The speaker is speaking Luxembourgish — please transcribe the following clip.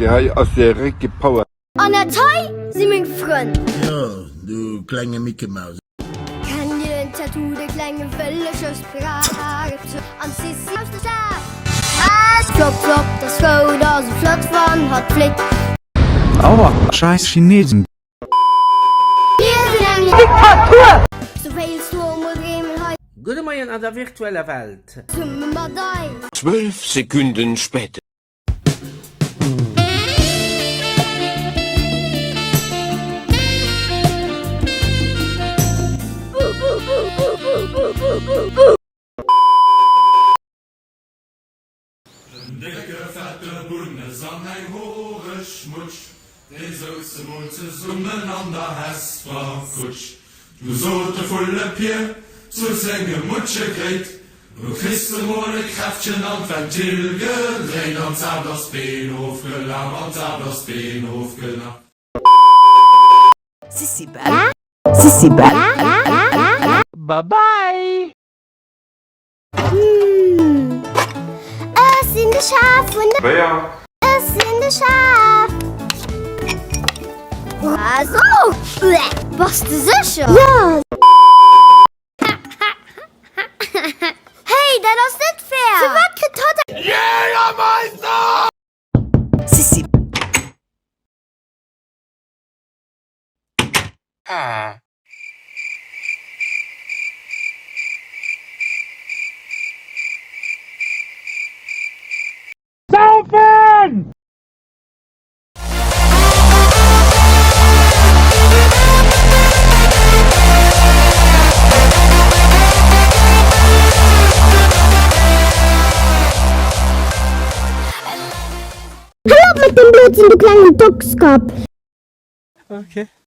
Déi hei ass de Réck gepowert. An dat hei si meng Frënn. Jo, du klenge Mickemaus. Kennt dir den Tattoo, de klenge Wëllechersbrat an d'Sissi aus der Stad? Flop, flop, 't ass frou, 't ass esou flott, wann hatt fléckt. Aua, scheiß Chinesen. Mir sinn eng Diktatur! Sou wéilst du emol dreemen hei. Gudde Moien an der virtueller Welt. Zesumme mat eis. 12 Sekunden später. En décke fette Bunnes an eng horeg Mutsch, déi souze mol zesummen an der Hesper Kutsch. Du sot de Vullepier zu sengem Mutschegréit, Nu kriss de mol e Kräftchen an d'Ventil gedréit an d'Zaapt ass d'Been ofgelaf an d'Zaapt ass d'Been ofgelaf. Sissi Bell, Sissi Bell. Bye bye! Hm. Ech sinn de Schaf vun der. Béier. Ech sinn de Schaf. Also, bass de sécher? Jo. Hey, dat ass net fair! Firwat kritt hatt. Jägermeister! Sissi. Saufen! Hal op mat deem Blödsinn, du klengen Dockskapp! Okay.